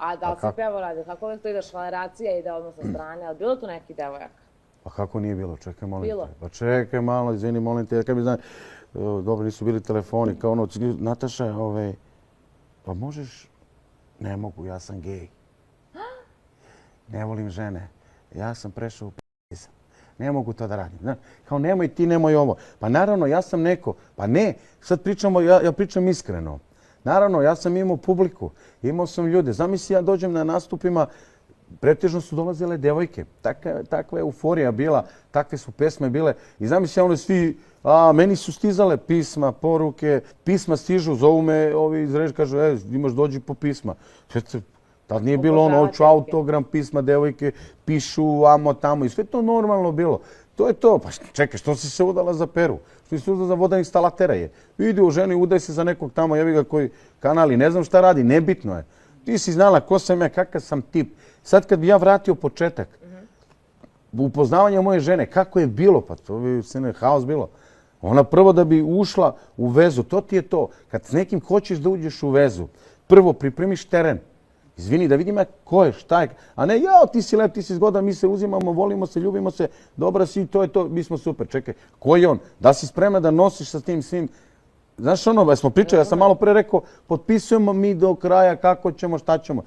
A da li si pevao radio? Kako uvijek to ide švaleracija, ide odmah sa strane? Ali bilo tu neki devojaka? Pa kako nije bilo? Čekaj, molim Bilo? te. Pa čekaj malo, izvini, molim te. Kad bi znam, dobro, nisu bili telefoni. Kao ono, Nataša, pa možeš... Ne mogu, ja sam gej. Ne volim žene. Ja sam prešao u p***izam. Ne mogu to da radim. Kao nemoj ti, nemoj ovo. Pa naravno, ja sam neko. Pa ne, sad pričamo, ja pričam iskreno. Naravno, ja sam imao publiku, imao sam ljude. Zamisli, ja dođem na nastupima, pretežno su dolazile devojke. Takva euforija bila, takve su pesme bile. I zamisli, ono svi, meni su stizale pisma, poruke, pisma stižu, zovu me ovi iz reži, kažu, imaš dođi po pisma. Tad nije bilo ono, hoću autogram, pisma, devojke, pišu, amo, tamo i sve to normalno bilo. To je to. Pa čekaj, što si se udala za Peru? Što si se udala za vodoinstalatera je? Idi u ženu i udaj se za nekog tamo, jevi ga koji kanali, ne znam šta radi, nebitno je. Ti si znala ko sam ja, kakav sam tip. Sad kad bi ja vratio početak, upoznavanje moje žene, kako je bilo, pa to bi se haos bilo. Ona prvo da bi ušla u vezu, to ti je to. Kad s nekim hoćeš da uđeš u vezu, prvo pripremiš teren. Izvini, da vidim ko je, šta je. A ne, jao, ti si lep, ti si zgodan, mi se uzimamo, volimo se, ljubimo se, dobra si, to je to, mi smo super. Čekaj, ko je on? Da si spremna da nosiš sa tim svim? Znaš ono, smo pričali, ja sam malo pre rekao, potpisujemo mi do kraja kako ćemo, šta ćemo.